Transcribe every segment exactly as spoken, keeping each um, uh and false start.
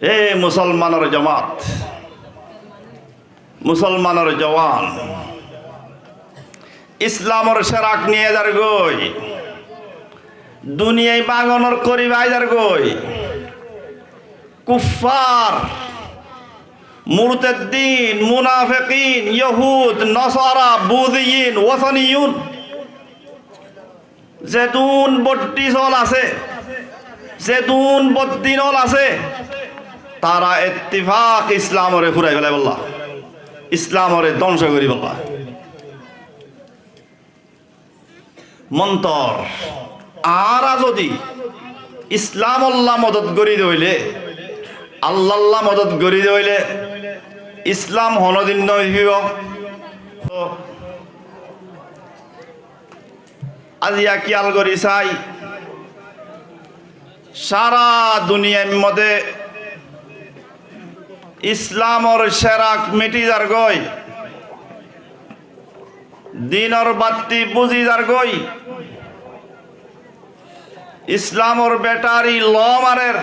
E musolmanor jomat, musolmanor jowan, Islamor serak niyé zargói, duniyai báñgonor korib ai zargói. Kuffar, murteddin, munafekin, yohud, nosara, buziyin, wosaniyun, zedún boddisol asé, zedún boddinol asé, tará ettifak Islamoré furai félaibolla, Islamoré dóngco goríbolla. Montor, añára zodi Islamolla modot gorí de óile, Allahlla modot gorí de óile, Islam honodin no uibó. Aijja kiyal gorí sai, sára duniyair modé Islamor serak miti zargói, dinor batti buzi zargói, Islamor betari lo marer.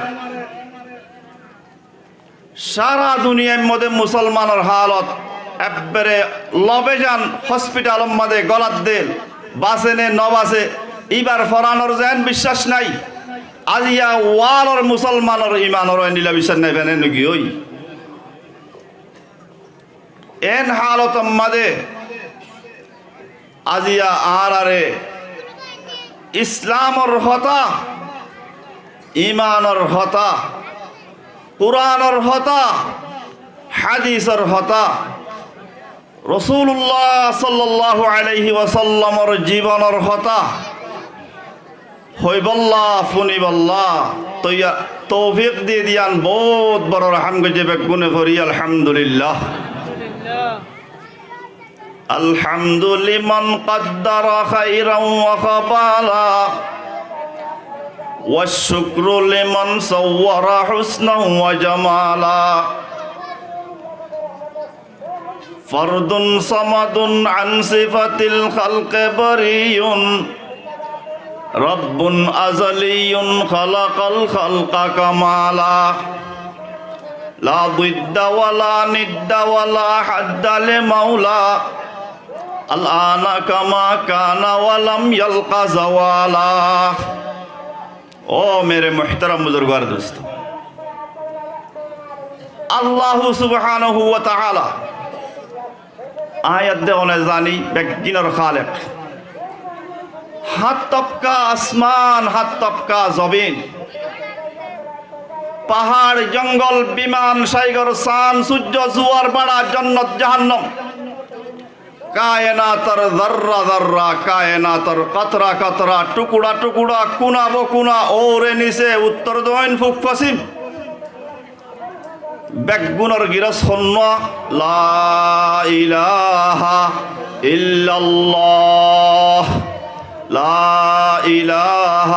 Sára duniyair modé musolmanor halot ebbere lobejan, hospitalor modé golat del, base ne no base, ibar foranor zen biccác nai. Aijja walor musolmanor imanor endilla biccác nai, fene nugi ói. En halotor modé aijja añárare Islamor hotá, imanor hotá, Kuranor hotá, hadisor hotá, Rosulullah sallallahu alaihi wasallamor zibonor hotá hoibolla, funibolla toiya-, toufik di diyan bout boro raham goijje, beggune fori Alhamdulillah. الحمد لمن قدر خيرا وخبالا، والشكر لمن صور حسنا وجمالا. فرد صمد عن صفة الخلق بريء، رب أزلي خلق الخلق كمالا. لا ضد ولا ند ولا حد لمولى، الآن كما كان ولم يلق زوالا. Ó mere muhtaram buzurgo ar dosto, Allahu subhanahu wa ta'ala añí edde one zani, beggínor Khalik. Háñt tobka asman, háñt tobka zobin, pahar, jongol, biman, saigor, san, sujjo, zuwar, baça, jonnot, jahannam, kaenator zorra zorra, kaenator kotra kotra, tukuça tukuça, kuna bokuna, uore nise, uttor doin, fuk fosim, beggúnor girós honnúa? لا إله إلا الله، لا إله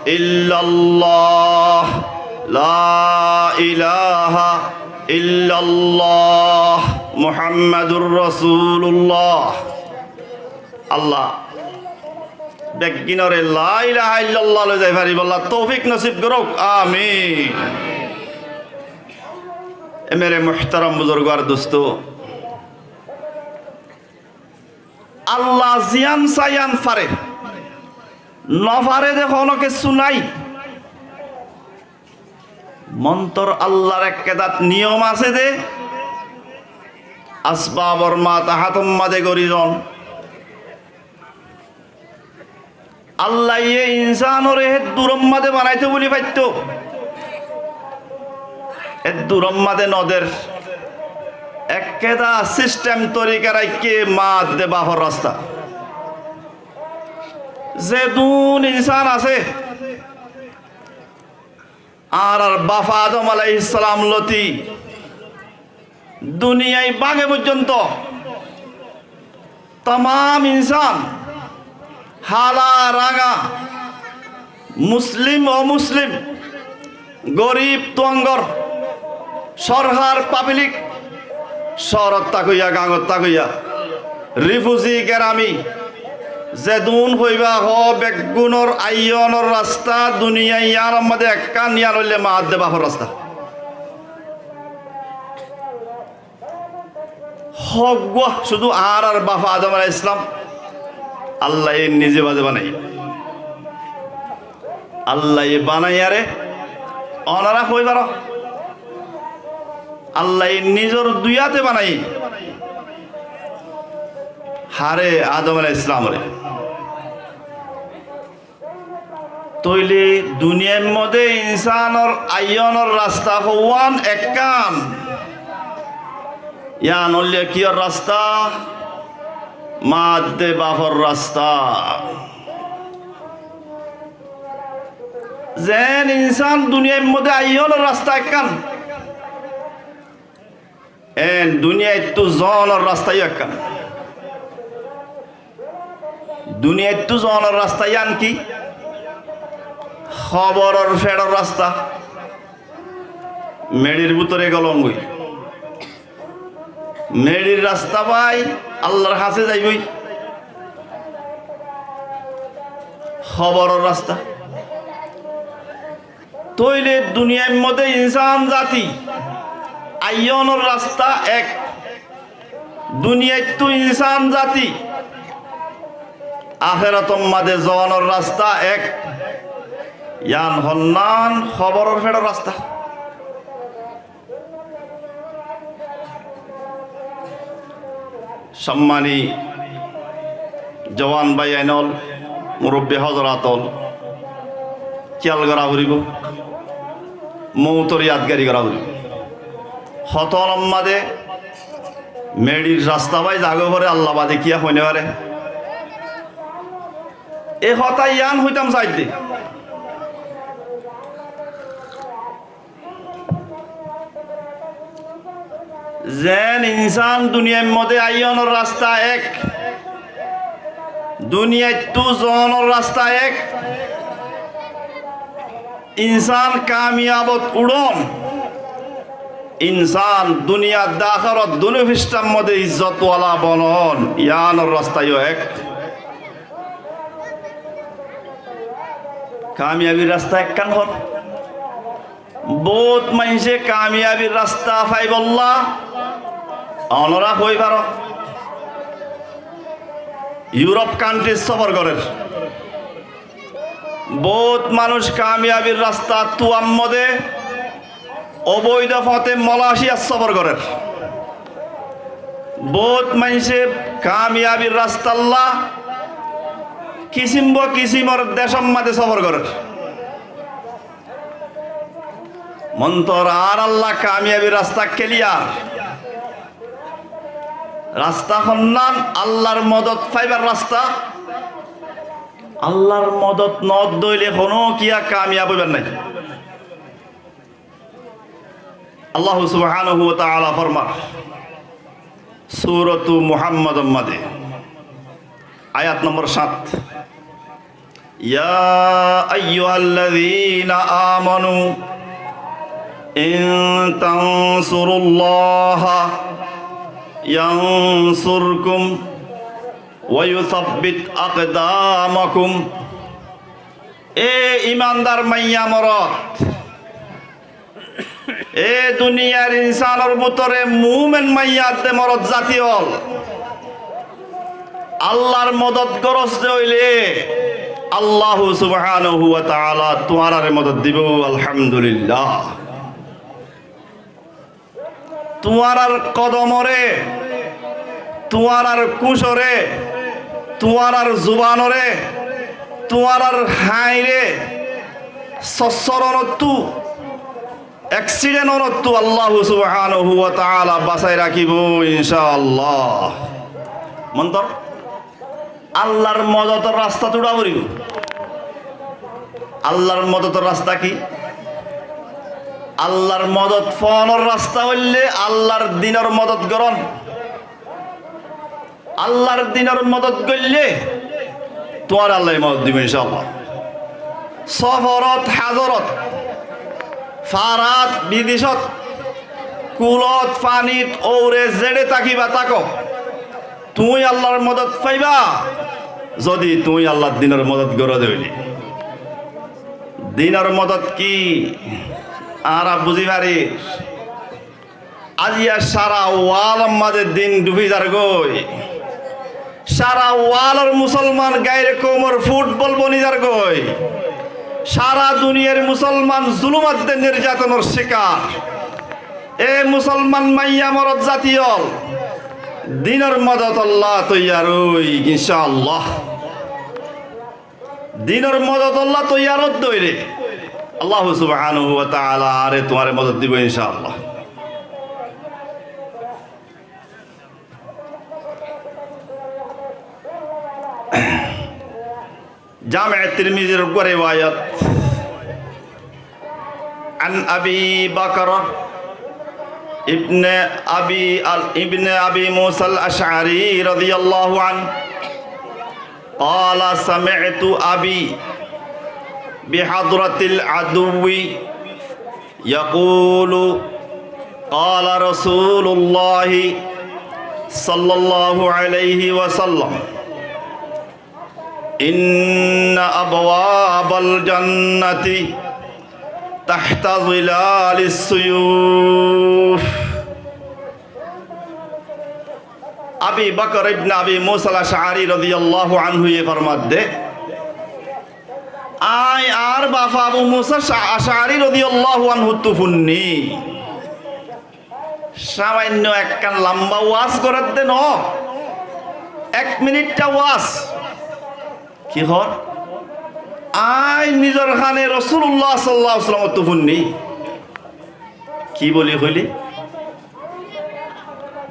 إلا الله، لا إله إلا الله، محمد رسول الله. Allah beggínore لا إله إلا الله loi zai faribólla toufik nosib gorouk. Amin. E mere muhtaram buzurgo ar dosto, Allah ziyán sá iyán fare, no fare de hono kessú nai. Montor Allahr ekkedat niyom asé de, asbabor matahátor máze gorí don. Allaye insánore héddur máze banaito buli faittó, héddur máze no der. Ekkeda sistem torika raikké, ma de bafor rasta. Zedún insán asé, añárar baf Adom alaihissalam loti duniyai báge foijjonto tamam insán, hala, ranga, muslim, omuslim, gorib, tuangor, sorhar, pablik, cóorot tákoiya, gañot tákoiya, rifuzi, gerami, zedún hoiba hoó, beggúnor aiyonor rasta duniyai iyánor máze ekkán, iyán óilde ma de bafor rasta. Hoggúa cúdu añárar baf Adom alaihissalam Allaye nize baze banaiye. Allaye banaiyaré onora hoi faro, Allaye nizor dui áte banaiye. Hare? Adom alaihissalamoré. Tóile duniyair modé insánor aiyónor rasta hoówan ekkán. Yián óilde kiyór rasta? Maadde bafor rasta. Zeén insán duniyair modé aiyónor rasta ekkán, eén duniyaittú zoonor rasta yó ekkán. Duniyaittú zoonor rasta yián ki? Hoboror feçor rasta. Meçir bútore golongói. Meçir rasta bái Allar hañsé zaibói. Hoboror rasta. Tóile duniyair modé insán zati aiyónor rasta ek. Duniyaittú insán zati, ahérator modé zoonor rasta ek. Yián honnán? Hoboror feçor rasta. Sommani juwan báiyain ól, murobbi hozorat ól, kiyal gora foribó, moutor yadgari gora foribó. Hotó lomma de meçir rasta bái zagói fore, Allah bade kiyá hoi no fare. E hotá yián hoitam saidde. Zeén insán duniyair modé aiyónor rasta ek, duniyaittú zoonor rasta ek. Insán kamiyabot uçón, insán duniyat de ahérat dunú fisthar modé izzot wala bonon, yiánor rasta yó ek. Kamiyabir rasta ekkán hor. Bout maincé kamiyabir rasta faibolla onora hoi faro, Europe country sofor gorer. Bout manúic kamiyabir rasta tuammo de oboido fote Malaysia sofor gorer. Bout maincé kamiyabir rastalla kisim bo kisimor decor maze sofor gorer. Montor añáralla kamiyabir rasta keliyar. Rasta honnán? Allar modot faibar rasta. Allar modot no dóile honó kiyá kamiyab óibar nái. Allahu subhanahu wa ta'ala formar, Suratu Muhammador maze, ayat nombor sát, يا أيها الذين آمنوا إن تنصروا الله ينصركم ويثبت أقدامكم. E imandar maiya morot, e duniyar insánor bútore mumin maiya de morot zati ól, Allar modot goros de óile Allahu subhanahu wa ta'ala tuáñrare modot dibo. Alhamdulillah. Tuáñrar kodomore, tuáñrar kúcore, tuáñrar zubanore, tuáñrar hañire, sossoronottú, eksiden onottú Allahu subhanahu wa ta'ala basai rakibó, inshaAllah. Montor Allar modotor rasta tuça foribó. Allar modotor rasta ki? Allar modot fonor rasta óilde Allar dinor modot goron. Allar dinor modot goille tuáñre Allaye modot dibo, inshaAllah. Soforot, hazorot, farat, bidecot, kulot, fanit, oure, zeçe tákiba táko, tuñí Allar modot faiba, zodi tuñí Allar dinor modot goró de óile. Dinor modot ki? Añára buzi farir. Aijja sára walor mazé din dhufi zargói. Sára walor musolman gair koumor futbol boni zargói. Sára duniyar musolman zulum ar nirjatonor cikar. E musolman maiya morot zati ól, dinor modotolla toiyar ói, incaallah. Dinor modotolla toiyar ódde óile Allah subhanahu wa taala añáre tuáñre modot dibo, incaallah. Jame Tirmizir uggwá riwayat. عن أبي بكر ابن أبي، ابن أبي موسى الأشعري رضي الله عنه قال: سمعت أبي بحضرة العدو يقول: قال رسول الله صلى الله عليه وسلم: إن أبواب الجنة تحت ظلال السيوف. Abi Bakar ibne Abi Musa al-Ash'ari rodiyallahu anhu ye formadde, añí añár baf Abu Musa Sha-, Ash'ari rodiyallahu anhu ttu funní. Samainno ekkán lamba waz goredde no, ek minitta waz. Ki hoór? Añí nizor hane Rosulullah sallallahu alaihi wasallam ttu funní. Ki boli hoile?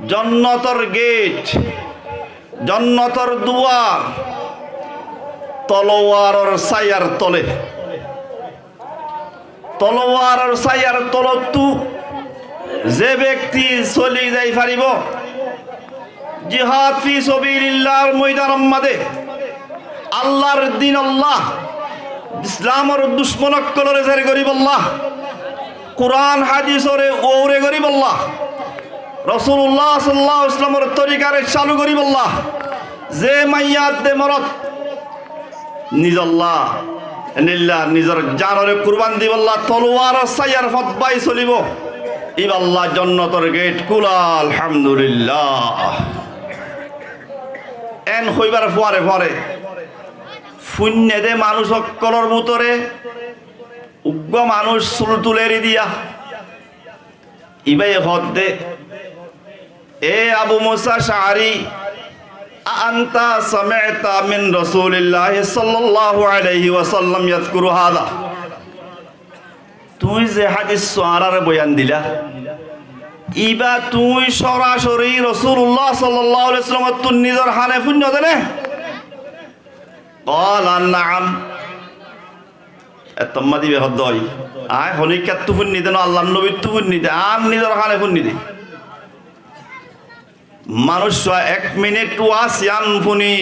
Jonnotor geit, jonnotor duar, tolowaror sáyar tole. Tolowaror sáyar tolottu ze bekti soli zai faribo, jihad fi sabilillar moidanor mazé, Allar dinolla, Islamor ducmon ókkolore zer goribolla, Kuran hadisore uore goribolla, Rosulullah sallallahu alaihi wasallamor torikare calu goribolla, ze maiya de morot nizolla, endilla nizor janore kurban dibolla tolowaror sáyar fot bai solibo, iballa jonnotor geit kula, alhamdulillah. En hoibar fore fore, fuinne de manúc ókkolor bútore uggwá manúc sul tuleri diya. Ibaye hoódde, "E Abu Musa Ash'ari, a anta sami'ta min Rasulillahi sallallahu alaihi wasallam yadhkuru hadha?" Tuñí ze hadis añáráre boyan dila, iba tuñí sorasori Rosulullah sallallahu alaihi wasallam ttu nizor hane fuinno de né? Qala, "Naam." Ettór mazé íba hoódde, añí honíkkattú fuinní de no, Allar nobittú fuinní de, añár nizor hane fuinní de. Manúiccúa ek minit waz yián fúni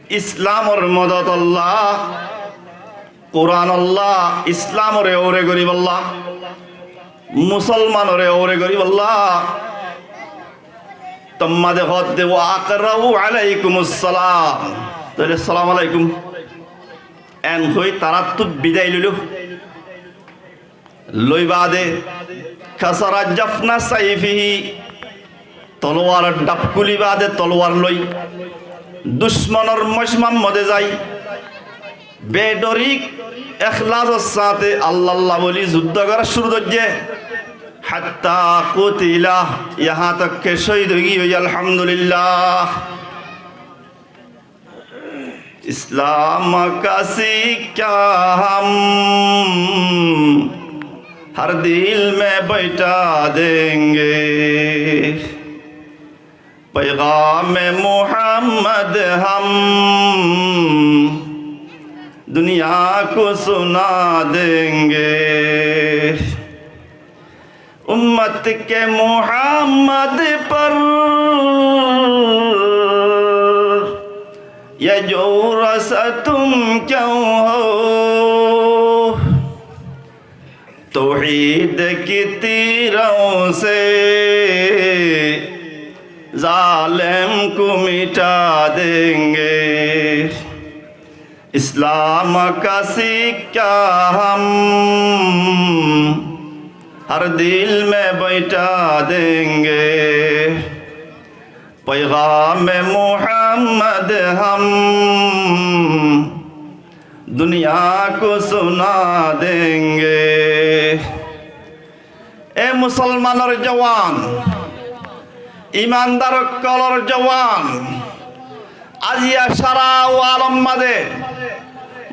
Islamor modotolla, Kuranolla, Islamore uore goríbolla, Musolmanore uore goríbolla, ettór mazé hoódde, "Wa aqra'u alaykumus salam." Tóile salam alaikum. En hoi taráttu bidai loilo. Loi baade, kasara jafna saifihi, tolowar dhap kúli baade tolowar loi, ducmonor moic mazé zai, bedhorik eklasor sáñte Allalla boli zuddó gora cúru goijje. Hatta qutila, yahañ tak ke cóhid ói giyói, alhamdulillah. اسلام کا سکہ ہم ہر دل میں بیٹھا دیں گے، پیغام محمد ہم دنیا کو سنا دیں گے۔ امت کے محمد پر یہ جورا ستم کیوں ہو؟ توحید کے تیروں سے ظالم کو مٹا دیں گے۔ اسلام کا سکہ ہم ہر دل میں بیٹھا دیں گے، پیغام محمد ہم دنیا کو سنا دیں گے۔ E musolmanor juwan, imandar ókkolor juwan, aijja sára alom mazé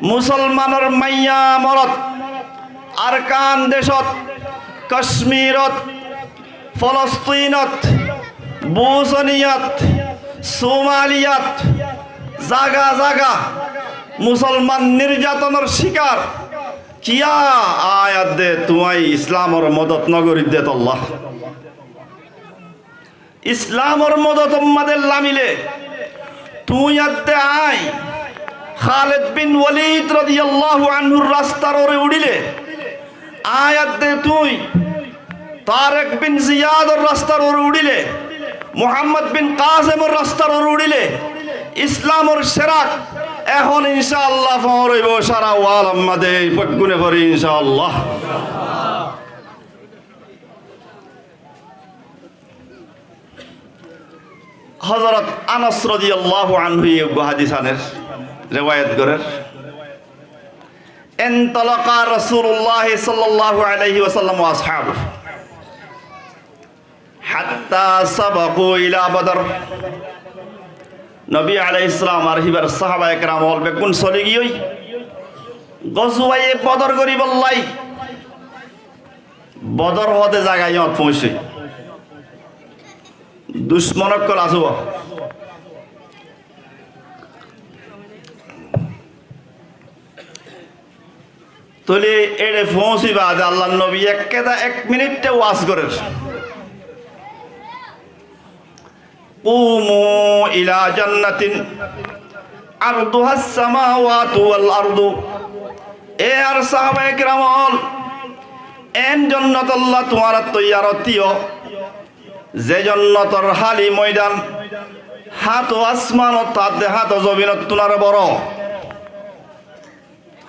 musolmanor maiya morot Arkan decót, Kacmirot, Folostinot, Bosniyat, Somaliyat, zaga zaga musolman nirjatonor cikar. Kiyá aññí adde tuáñí Islamor modot nogorídde tolla? Islamor modot mazé lamile, tuñí adde aññí Khalid bin Walid rodiyallahu anhur rastar uore uçíle, aññí adde tuñí Tarek bin Ziyador rastar uore uçíle, Muhammad bin Qasemor rastar uore uçíle, Islamor cerak ehón incaallah foñr óibo sára alom mazé, beggúne fori incaallah. Hozorot Anas rodiyallahu anhu e uggwá hadis aner, rewayat gorer, انطلق رسول الله صلى الله عليه وسلم وأصحابه حتى سبقوا إلى بدر. Nobi aláihis salam ar híbar sáhaba ekram ókkol beggún soli giyói gozwaye Bodor goríbolla. Bodor hoóde zaga yíanot foóñsoi. Ducmon ókkol asé. Tóile éçe foóñsi baade Allar nobi ekkeda ek miniththé waz gorer. قوموا إلى جنة عرضها السماوات والأرض. E añár sáhaba ekram ókkol, en jonnotolla tuáñra toiyar óiyo, ze jonnotor háli moidan háñt asmanot adde háñt zobinottún aró boro.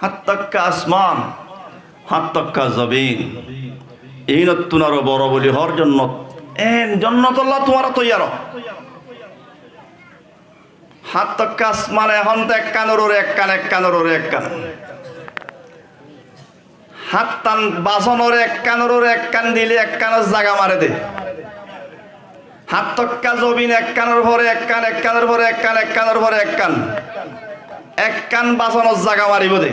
Háñt takka asman, háñt takka zobin, iínottún aró boro buli hoór jonnot. En jonnotolla tuáñra toiyar ó. Háñt takka asman ehón to ekkánor uore ekkán, ekkánor uore ekkán. Háñttan basonoré ekkánor uore ekkán dile ekkánor zaga mare de. Háñt takka zobin ekkánor fore ekkán, ekkánor fore ekkán, ekkánor fore ekkán. Ekkán basonor zaga maribó de.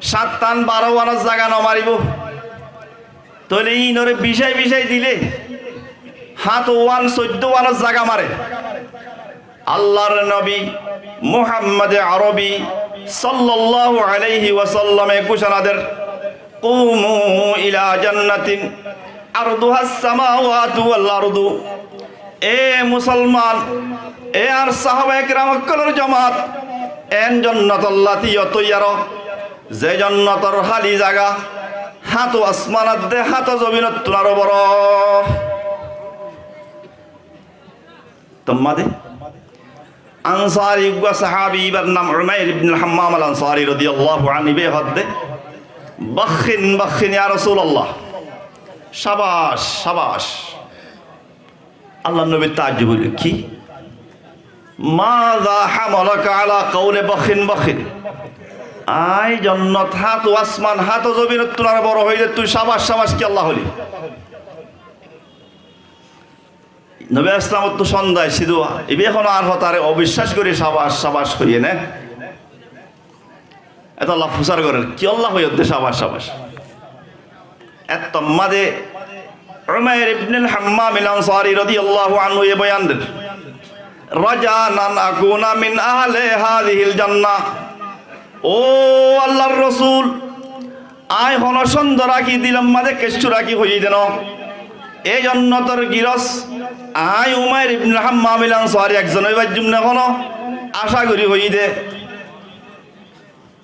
Sáñttan baró wanor zaga no maribó. Tóile iínoré bicái bicái dile háñt wan, soiddó wanor zaga mare. Allar nobi Muhammade Arobi sallallahu aláihi wasallame gucona der, قوموا إلى جنة عرضها السماوات والأرض. E musolman, e añár sáhaba ekram ókkolor jomaat, en jonnotolla tuáñra toiyar ó, ze jonnotor háli zaga háñt asman adde háñt zobinottún aró boro. Tómma de Ansari uggwá sahabi, íbar nam Umair ibnul Hammam al Ansari rodiyallahu anhu, íba hoódde, بخ بخ يا رسول الله. Sabac, sabac. Allar nobi taajjub óile, ki? ماذا حملك على قول بخ بخ؟ Aññí jonnot háñt asman háñt zobinottún aró boro hoiyé de tui sabac sabac kiyólla hoili? Nobi aláihissalamottu cónda aiccé de, íba ehón añár hotáre obiccác gorí sabac sabac hoiyé né? Etolla fusár gorer, kiyólla hoiyós de sabac sabac? Ettómma de Umair ibnul Hammam al Ansari rodiyallahu anhu e boyan der, رجاء أن أكون من أهل هذه الجنة. Ó Allar Rosul, aññí honó cóndor rakí, dilor mazé kessú rakí hoiyí de no, e jonnotor girós aññí Umair ibnul Hammam al Ansari ekzon ói faijjum né honó acá gorí hoiyí de.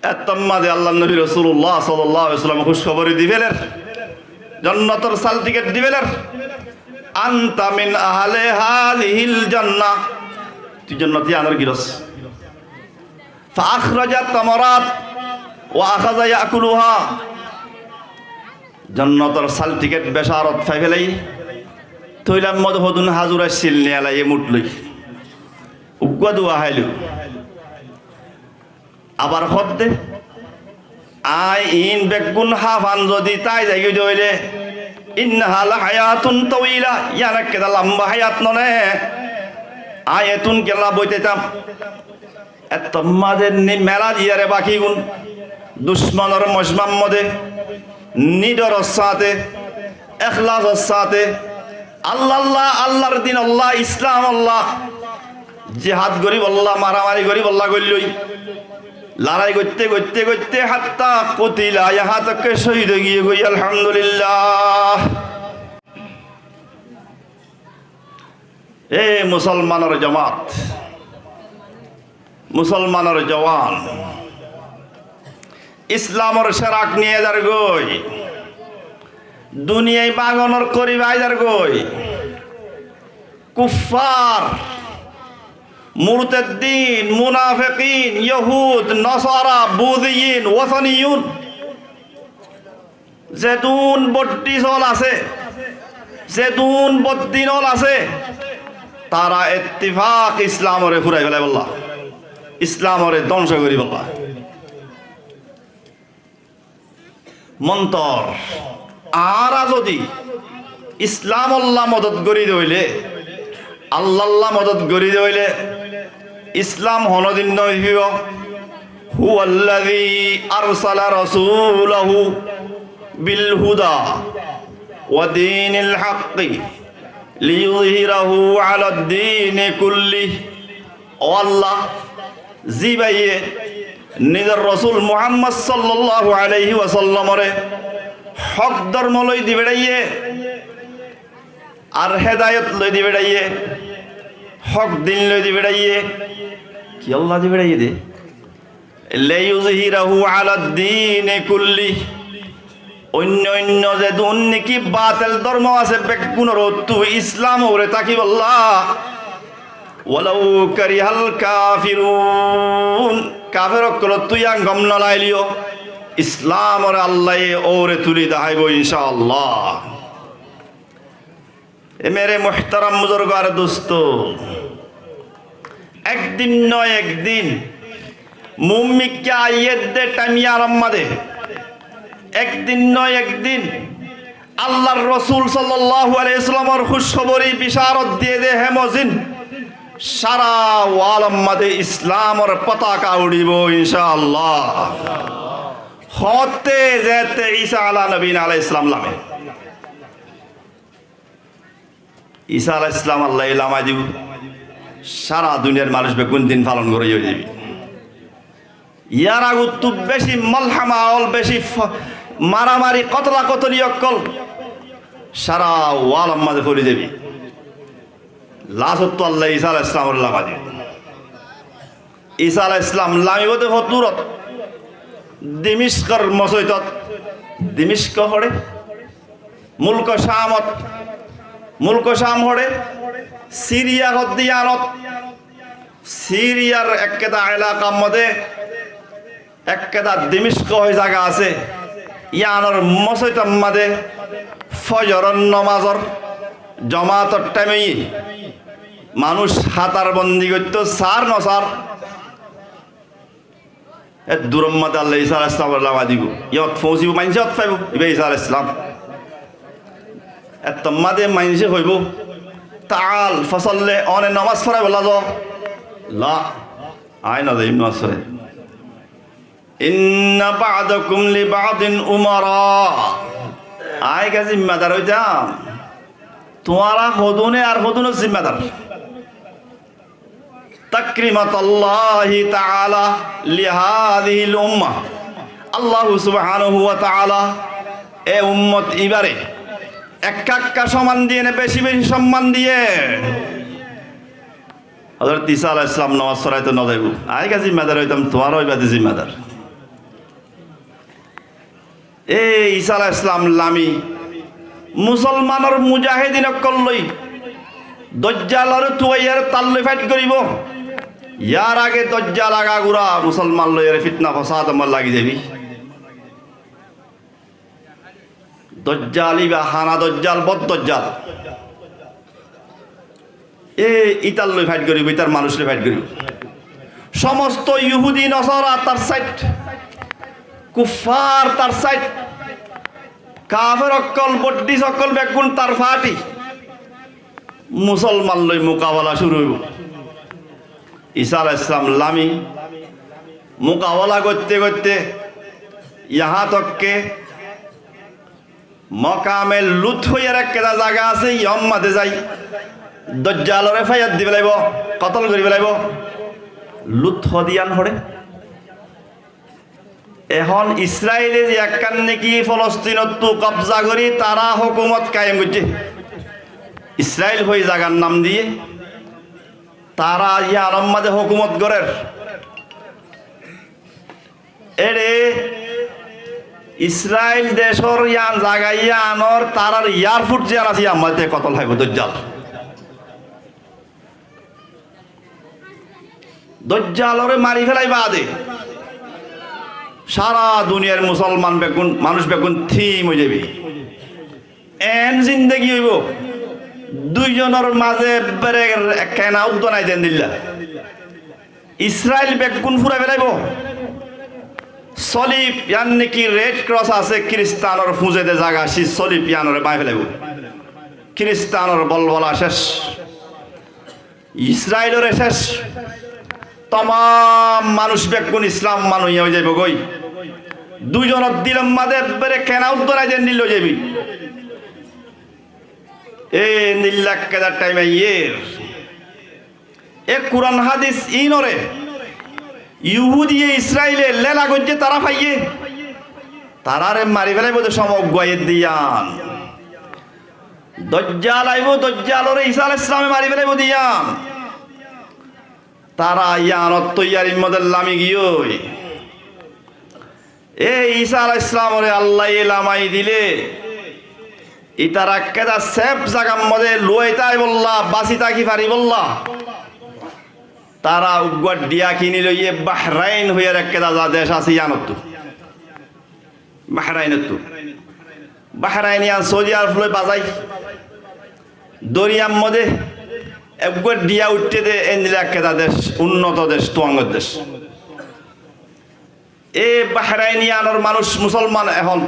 Ettómma de Allar nobi Rosulullah sallallahu aláihi wasallame kúckhobor di féler, jonnotor sal tikét di féler, أنت من أهل هذه الجنة. Tui jonnot yíanor girós. فأخرج التمرات وأخذ يأكلها. Jonnotor sal tikét becárot fai félaiye, toilar modé hodún házur accíl niyalaiyé muth loi. Uggúa dua háilu. Abar hoódde, aññí iín beggún háfan zodi tái zaigói de óile, innaha lahayatun tawila, yián ekkeda lamba háyat none, aññí etún kiyólla boi táitam? Ettór mazé ni mela diyére bakigún, ducmonor mocmar modé, nidoror sáñte, ehlasor sáñte, Allalla, Allar dinolla, Islamolla, jihad goríbolla, maramari goríbolla goillói, larai goitté, goitté, goitté, hatta kutila, yahá tok ke cóhid ói giyé goi, alhamdulillah. E musolmanor jomat, musolmanor jowan, Islamor cerak niyé zargói, duniyai báñgonor korib ai zargói. Kuffar, murteddin, munafekin, yohud, nosara, buziyin, wotaniyun, zedún boddisol asé, zedún boddinol asé, tará ettifak Islamoré furai félaibolla, Islamoré dóngco goríbolla. Montor, añára zodi Islamolla modot gorí de óile, Allalla modot gorí de óile, Islam honodin no óibo. Huwallazi arsala rasulahu bil huda wa dinil haqqi liyuzhirahu ala dini kullih. Ó Allah, zibáye nizor Rosul Muhammad sallallahu alaihi wasallamoré hók dormo loi di beçáiye, ar hedayot loi di beçáiye, hók din loi di beçáiye, kiyólla di beçáiye de? Liyuzhirahu ala dini kullih. Oinno oinno zedún niki batel dormo asé, beggúnor uottú Islam uore tákibolla. Walau karihal kafirun. Kafer ókkolottú yián gom no lagiléyo, Islamoré Allaye uore tuli dahaibo, incá Allah. E mere muhtaram buzurgo ar dusto, ek din no ek din muúmikká aiyér de thaim yián or mazé, ek din no ek din Allar Rosul sallallahu alaihi wasallamor kúckhobori bicárot diyé de hé mozin sára walor mazé Islamor fotaka uçíbo, incá Allah. Hoótte zeétte Isa ala nabiyina alaihissalam lame. Isa alaihissalam Allaye lamai dibo, sára duniyar manúic beggún din falon goróiya ói zaibo. Yar agottú beci molhama ókkol, beci f-, maramari, kotla kotoli ókkol sára walor mazé foli zaibo. Lasottú Allaye Isa alaihissalamoré lamai dibo. Isa alaihissalam lamibo de hoddurot, Dimiskor mosoitot, Dimisk hoçé, mulko Camot, mulko Cam hoçé, Siriya hoddé yiánot, Siriyar ekkeda elakar modé ekkeda Dimisk hoi zaga asé, yiánor mosoitor modé fozoror nomazor jomator thaim óiye, manúic hátar bondi goittó, sár no sár, e duror modé Allaye Isa alaihissalamoré lamai dibo. Yót foóñsibo, maincé yót faibo, ibá Isa alaihissalam. Ettór modé maincé hoibo, "Taal fasalli", one nomaz foráibolla zo. La, aññí no zaiyum nomaz foráibolla. "Inna ba'dakum li ba'din umara." Aññí ke zimmadar óitam, tuáñra hodúne ar hodúnor zimmadar. Takrimatallahi ta'ala li hadhihil ummah. Allahu subhanahu wa ta'ala e ummot ibáre ekka ekka somman diyé né beci beci somman diyé? Hozrot Isa alaihissalam nomaz foráito no zaibo. Aññí ke zimmadar óitam, tuáñra óiba de zimmadar. E Isa alaihissalam lami musolmanor mujahedin ókkol loi Dojjaloré tuaiyaré tar loi fait goríbo. Yar age Dojjal agagura musolman loiyaré fitna fasad ot lagi zaibo. Dojjal íba hana dojjal, bor dojjal. E ítar loi fait goríbo, ítar manúic loi fait goríbo. Somosto yuhudi nosara tar sáit, kuffar tar sáit, kafer ókkol, boddis ókkol beggún tar fáti. Musolman loi mukabala cúru óibo. Isa alaihissalam lami mukabala goitté goitté yahá tok ke Mokame Lut hoiyar ekkán zaga asé, yór mazé zai dojjalore faiyat di félaibo, kotol gorí félaibo. Lut hodiyán hoçé. Ehón Israile ze ekkán niki Folostinottú kobza gorí tará hókumot kayem goijjé. Israil hoi zagar nam diyé, tará yíanor mazé hókumot gorér. Éçe Israil decór yían zaga yíanor tarár airfort ziyán asé yían mazé kotol háibo dojjal. Dojjalore mari félai baade sára duniyar musolman beggún, manúic beggún thím ói zaibo. En zindegi óibo, dui zonor mazé ebbere kena uddwa nai de endilla. Israil beggún furai félaibo. Solib, yáni ki red cross asé, kiristanor fuze de zaga, si solib yíanore báñgi félaibo. Kiristanor bolbola céc. Israilore céc. Tamam manúic beggún Islam mani ói zaibo goi. Dui zonor dilor mazé ebbere kena uddwa nai de endilla ói zaibo. E endilla ekkán thaim aiyér. E Kuran hádis inore Yuhudiye Israile lela goijjé tará faiyé. Taráre mari félaibo de cómot uggwá aiyér de yían. Dojjal aibo, dojjalore Isa alaihissalame mari félaibo de yían. Tará yíanor toiyarir mazé lami giyói. E Isa alaihissalamore Allaye lamai dile, itará ekkán sef zagar mazé luwai táibolla, basi táki faribolla, tará uggwá dhiya kini loiyé Bahrain hoiyar ekkán za dec asé yíanottú. Bahrainottú. Bahrain yían Soudi Arob loi bazai. Doriyar modé eggúa dhiya uiththé dé, endilla ekkán dec, unnot dec, tuáñgor dec. E Bahrain yíanor manúic musolman ehón.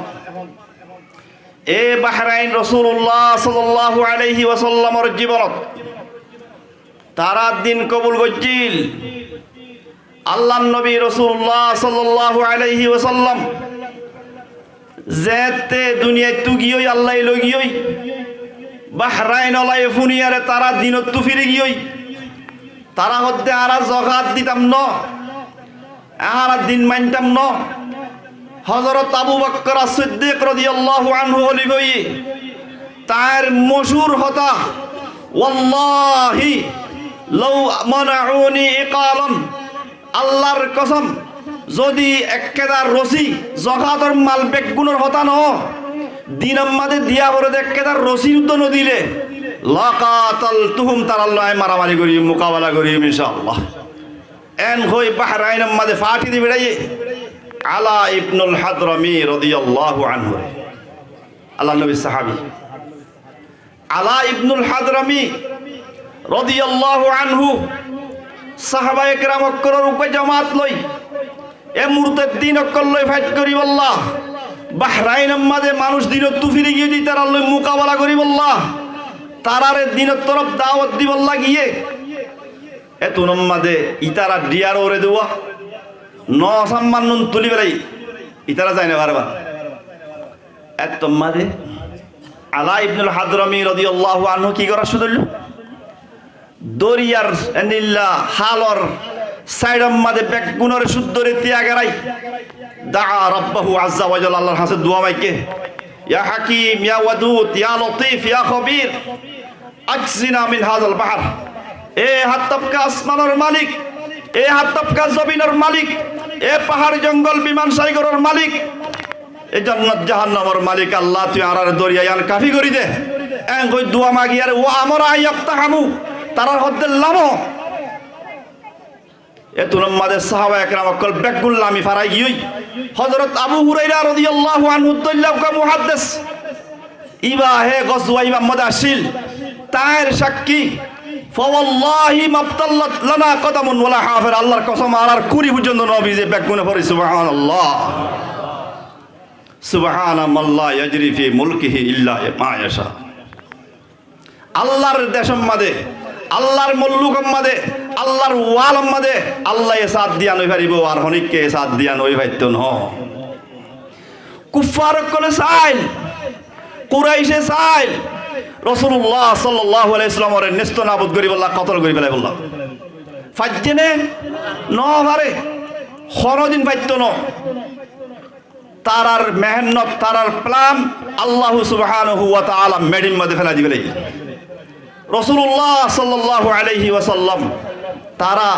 E Bahrain Rosulullah sallallahu alaihi wasallamor jibonot tará din kobul goijjíl. Allar nobi Rosulullah sallallahu alaihi wasallam zeéñtte duniyaittú giyói, Allaye loi giyói, Bahrain olaye fúniyaré tará dinottú firi giyói. Tará hoódde, añára zokát ditam noó, añára din maintam noó. Hozorot Abu Bakkar As-Siddik rodiyallahu anhu holifa óiye, tañr mochúr hotá, "Wallahi law mana'uni iqalan," Allar kosom, zodi ekkán rosí, zokátor mal beggúnor hotá noó, dinor mazé diya foré dé ekkán rosí uddwa nodilé, "laqataltuhum," tarár loi añí maramari goijjum, mukabala goijjum, incá Allah. Eén hoi Bahrainor mazé fáñthi di feçáiye Ala ibnul Hadrami rodiyallahu anhu. Allar nobir sahábi Ala ibnul Hadrami rodiyallahu anhu sahábaye keram ókkolor uggúa jomaat loi, e murteddin ókkol loi fait goríbolla, Bahrainor mazé manúic dinottú firi giyé dé ítarar loi mukabala goríbolla, taráre dinor torof dawot dibolla giyé. Ettunor mazé ítara dhiyar uore dé uwá no samman nun tulí félai, ítara zai no faré ba. Ettunor mazé Ala ibnul Hadrami rodiyallahu anhu ki gorá cúru goilló? Doriyar endilla hálor sáidor mazé beggúnore cúddore tiya gerai. Da'a rabbahu azza wa jalla, Allar hañsé dua maigge, "Ya Hakim, ya Wadud, ya Latif, ya Khabir, ajjina min hazal bahar." E háttafka asmanor malik, e háttafka zobinor malik, e pahár jongol biman sáigoror malik, e jonnot jahannamor malik Allah, tui añáráre doriya yían kafi gorí de. Eén hoi dua magiyaré, "Wa amara an yaktahamu," tarár hoódde lamo. Ettunor mazé sahábaye keram ókkol beggún lami farai giyói. Hozorot Abu Huraira rodiyallahu anhu dóilla uggúa muhaddes. Íba hé gozwa íbar modde accíl, tañr sakkí, "Fawalláhi mabtallat lana qadamun wala háfir", Allar kosóm, añárar kúri foijjonto no bíze, beggúne fori, Subhánallah. Subhána man la yajri fi mulkihi illa ma yasha. Allar decór modde, Allar mullukor modde, Allar walor modde Allaye sáñt diya no faribó, ar honikka sáñt diya no faitto no. Kuffar ókkole saáil, Kuraice saáil, Rosulullah sallallahu alaihi wasallamore nesto nabud goríbolla, kotol gorí félaibolla. Faijjé né? No fare. Honodin faitto no. Tarar mehénnot, tarar plan, Allahu subhanahu wa taala meçir modde félai dibo lagiyé. Rosulullah sallallahu alaihi wasallam, tara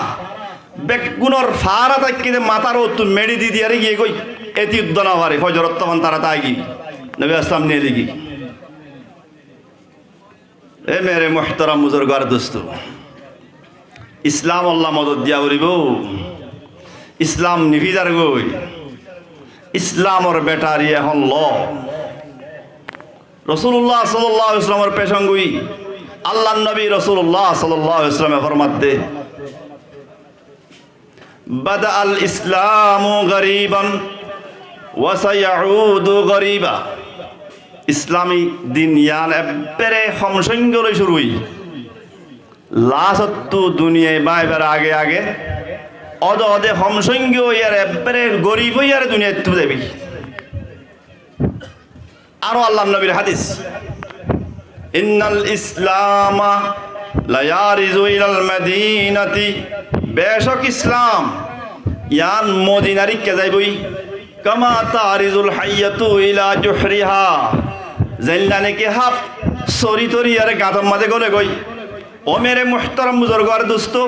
beggúnor fara táikki de matár uottú meçi di diyaré giyé goi, eti uddá no fare, fojorottu fán tara táki, Nobi aslam niyé legi. E mere muhtaram buzurgo ar dustu, Islamolla modot diya foribó, Islam nifizar goi, Islamor betari ehón lo. Rosulullah sallallahu alaihi wasallamor pecon goi, Allar nobi Rosulullah sallallahu alaihi wasallame formadde, "Bada al Islamu gariban wa sayaudu gariba." Islami din yián ebbere hom songgo loi curu óiye. Lastottu duniyai báibar age age ode ode hom songgo ói ar ebbere gorib ói ar duniyaittú zaibo. Aró Allar nobir hadis, "Innal Islama layarizu ilal Madinati." Becók Islam yián Modinar ikká zaiboi. "Kama tarizul hayyatu ila juhriha." Zeilla niki hap sori tori ar gañtor mazé góle goi. Ó mere muhtaram buzurgo ar dustu,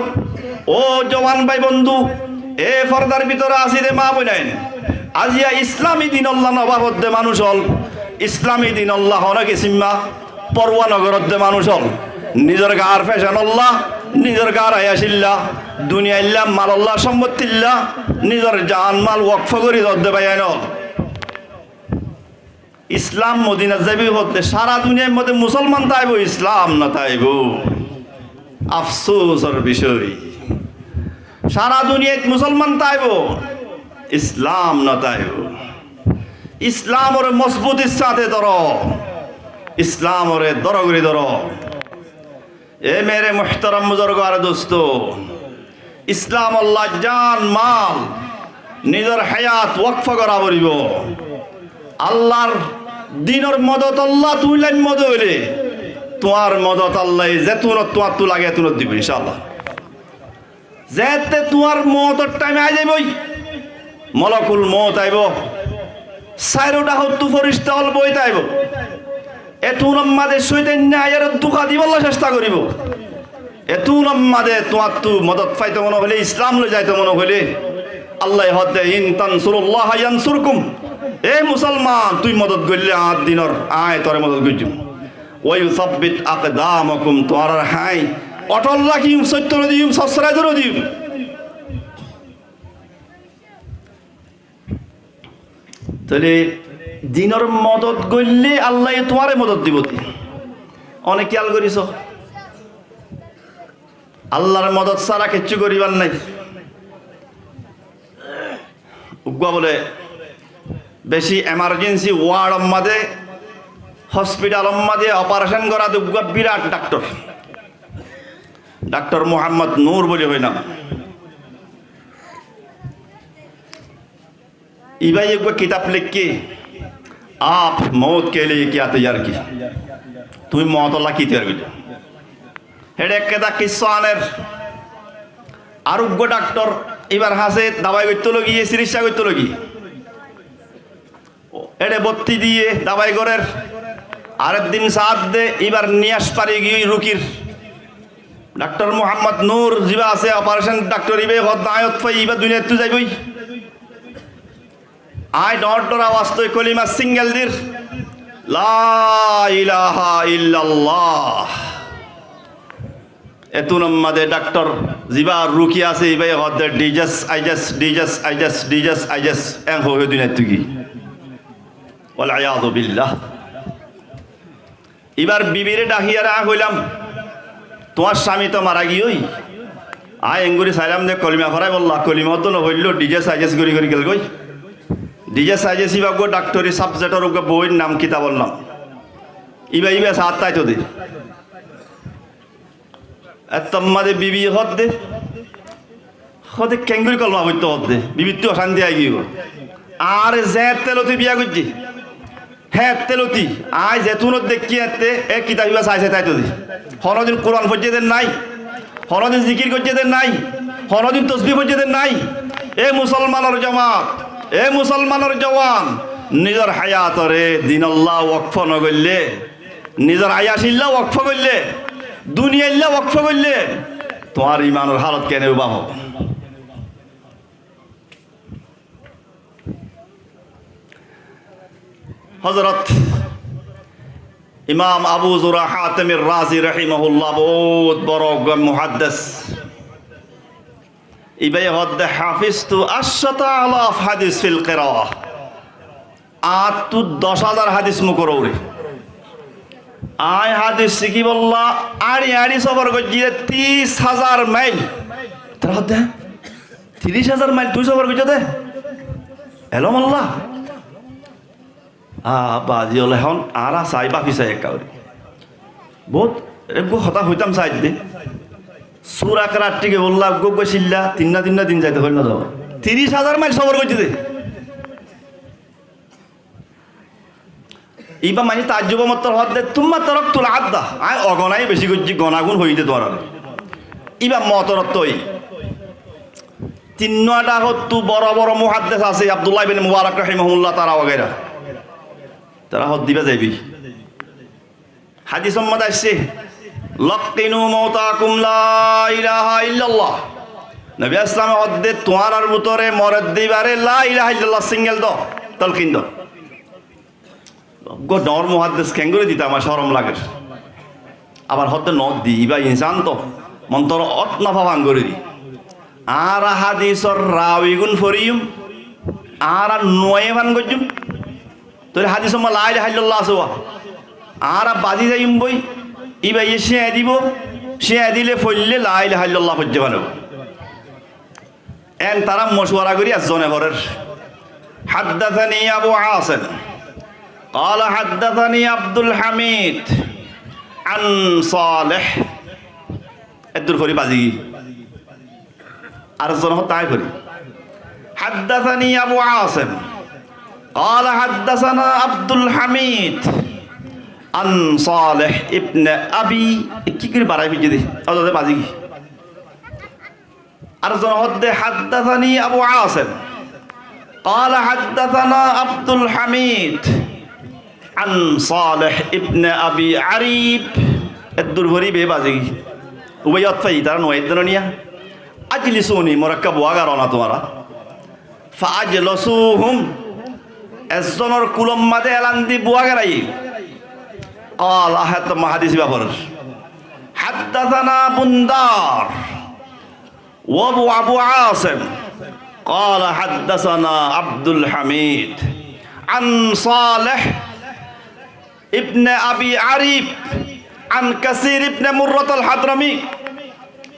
ó jowan bái bondú, e fordar bútore así de maa boinain, aijja Islami dinolla no bafodde manúic ól, Islami dinolla hono kisimma forwa no gorodde manúic ól, nizor gaar fecanolla, nizor gaar ayacilla, duniyailla, malolla, sombottilla, nizor jaan mal wokfo gori dodde báiyain ól. Islam Modinat zaibo hoódde, sára duniyair modde musolman táibo, Islam no táibo. Afsusor bicói. Sára duniyait musolman táibo, Islam no táibo. Islamore mozbutir sáñte dóro, Islamore dóro gori dóro. E mere muhtaram buzurgo ar dustu, Islamolla jaan mal, nizor hayat wokfo gora foribo. Allar dinor modotolla tuñí laimmo de óile, tuáñr modot Allaye zetunot tuáñttu lage etunot dibo, incaallah. Zeéñtte tuáñr mootor thaim ai zaiboi, Molokul Mout aibo, sairó dhákottú forista ól boi táibo. Etúnor mazé cóitanne aiyóre duka dibolla cesta goribo. Etúnor mazé tuáñttu modot faito mone hoilé, Islam loi zaito mone hoilé, Allaye hoódde, "In tansurullaha yansurkum." E musolman, tui modot goillé añár dinor, aññí tore modot goijjum. "Wa yusabbit akdamakum", tuáñrar háñi othol rakiyum, sóitto no diyum, sossorai no diyum. Tóile dinor modot goillé Allaye tuáñre modot dibo de. One kiyal goríso? Allar modot sára kiccú goribar nái. Uggúa bole beci emarjensi wardor mazé, hospitalor mazé oparecon gorá de uggúa birat dhaktor. Dhaktor Muhammad Nur buli hoi nam. Íbaye uggúa kitab leikké, "Aap mout ke liye kya taiyar ki?" Tuñí mootolla ki toiyar goijjó? Héçe ekkán kissá aner. Ar uggúa dhaktor íbar hañsé dabai goittó loi giyé, sikissá goittó loi giyé. Héçe botti diyé, dabai gorér. Arek din saádde, íbar niyas fari giyói rukir. Dhaktor Muhammad Nur zibá asé oparecon dhaktor, íbaye hoódde aññí ót fai, íba duniyaittú zaiboi. Aññí dhoóñr dhoóñr awaz toi kolima singel dir, "La ilaha illallah." Etúnor mazé dhaktor zibá ruki asé, íbaye hoódde, "Dijás, aijás, dijás, aijás, dijás, aijás." Eén hoói duniyaittú giyé. Wal iyadu billah. Íbar bibiré dhakiyaré aññí hoilám, "Tuáñr cámi toó mara giyói." Aññí enggúri sailám de kolima foráibolla, kolima hoddúa nofoilló, dhijé saijés gorí gorí gelgói. Dhijé saijés íba uggúa dhakthori sabjekthor uggúa boóir nam, kitabor nam. Íba, íba saát táito de. Ettór mazé bibiye hoódde, hoódde, "Keéngorí kolima foittó?" Hoódde, bibittú ocánti aigiyói. "Añáre zeéñtte loti biya goijjé, héeñtte loti, aññí zetúnot deikkí éeñtte, e kitab íba sai sai táito de. Honódin Kuran foijjé de nái, honódin zikir goijjé de nái, honódin tosbí foijjé de nái." E musolmanor jomaat, e musolmanor juwan, nizor háyatoré dinolla wokfó nogoillé, nizor ayacilla wokfó goillé, duniyailla wokfó goillé, tuáñr imanor hálot kené uba hoó? Hozorot Imam Abu Zura Hátemir Razi rahimahullah bout boro uggúa muhaddes. Íbaye hoódde, "Hafiztu ashshata alaf hadis fil qiraah." Añáttu doc házar hádis mukór óure. Aññí hádis cíkibolla áñçi áñçi sófor goijjí de tiric házar mail. Tará hoódde, "Tiric házar mail tuñí sófor goijjó de? Elómolla?" A, bazi ókkol, ehón añára saái, báfi saái ekká gorí. Bout eggúa hotá hoitám saáidde. Sura kerat thíke bolla eggúa eggúa cílla, tinná tinná din zaito hoil nozabó. Tiric házar mail sófor goijjé de. Íba maincé taajjub mottor hoódde, "Summa taraktul adda." Aññí ogonáye bicí goijjí, gonagun hoiyí de tuáñrare. Íba motorot ói. Tinnúa dhákottú boro boro muhaddes asé, Abdullah ibn Mubarak rahimahullah, tará wagaira. Tará hoódde íba zaibói. Hádisor modde aiccé, "Laqqinu mautakum la ilaha illallah." Nobi Islame hoódde, "Tuáñrar bútore moredde íbare la ilaha illallah single do, tolkin do." Eggúa dhoóñr muhaddes keéngorí dito, añár córom lager. Abar hoódde noó di, íba insán toó, montor ot nofá fán gorí di. Añára hádisor rawigún foriyúm, añára nuaiyé fán goijjúm. Tóile hádisor mazé la ilaha illallah asé wa. Añára bazi zaiyum boi, íbaye cíñai dibou, cíñai dile foille la ilaha illallah foijjé fán óibo. Eén tará mocuwara gorí ezzone hoór. Haddathani Abu Asim. Qala haddathani Abdul Hamid an Salih. Eddur fori bazi giyé. Ar ezzone hoór, aññí fori. Haddathani Abu Asim. Qala haddathana Abdul Hamid an Salih ibn Abi. Ki gorí barai foijjé de. Ar ezzone hoódde, "Haddathani Abu Asim. Qala haddathana Abdul Hamid an Salih ibn Abi Arib." Eddur fori be bazi giyé. Ubaiyot fai, tará nuaiyé de niya. "Ajlisuni," mor ekká buwá garó na tuáñra. Fa ajlasuhum, ezzonor kulor mazé elan di buwá garaiyé. Qala, hé, tuáñra hádis ibá forer. Haddathana Bundar. Wa Abu, Abu Asim. Qala haddathana Abdul Hamid. An Salih ibn Abi Arib. An Kasir ibn Murrat al-Hadrami.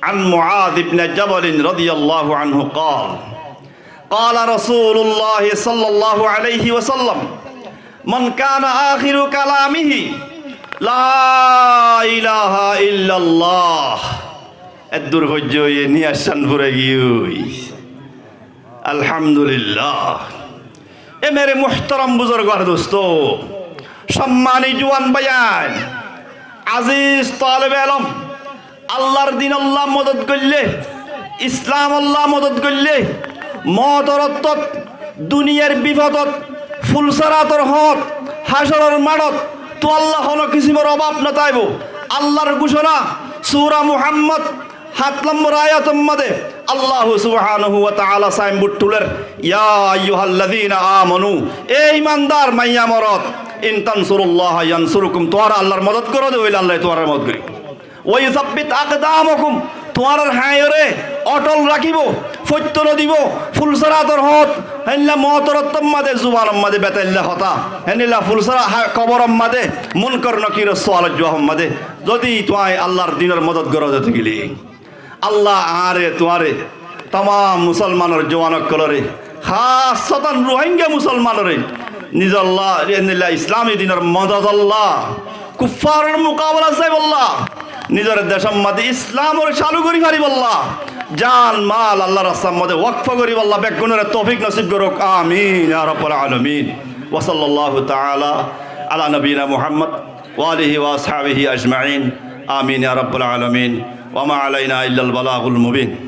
An Muadh ibn Jabal radiyallahu anhu qal. Qala Rasulullah sallallahu alaihi wasallam. Man kana akhiru kalamihi la ilaha illallah. Eddur foijjé óiye, niyaccán furai giyói. Alhamdulillah. E mere muhtaram buzurg ar dosto, sommani juwan báiyain, aziz talebe elom, Allar dinolla modot goillé, Islamolla modot goillé, motor ottót, duniyar bifodot, fulsarator hoñt, hácoror maçot, tuálla hono kisímor obab no táibo. Allar gucona, sura Muhammad, hát lombor ayator modé Allahu subhanahu wa taala sainbord tuler, "Ya ayyuhallazina amanu, e imandar maiya morot, in tansurullaha yansurukum, tuáñra Allar modot goró de óile Allaye tuáñrare modot goríbo. Wa yusabbit aqdamakum, tuáñrar hañiyoré otol rakíbo, foitto no dibo, fulsarator hoñt, Héndilla motor ottór mazé, zubanor mazé betailla hotá. Héndilla fulsara ha-, koboror mazé, Munkar Nakiror sualor juabor mazé. Zodi tuáñí Allar dinor modot goró de tákile, Allah añáre, tuáñre, tamam musolmanor juan ókkolore, hásotan Ruáingga musolmanore, nizolla, héndilla Islami dinor modotolla, kuffaror mukabelat zaibolla, nizor decor mazé Islamore calu gorí faribólla, jan mal Allar rastar mazé wokf goríbolla beggúnore toufik nosib gorouk. Amin ya rabbal alamin. Wa sallallahu ta'ala ala nabiyina Muhammad wa alihi wa ashabihi ajma'in. Amin ya rabbal alamin. Wa ma alaina illal balagul mubin.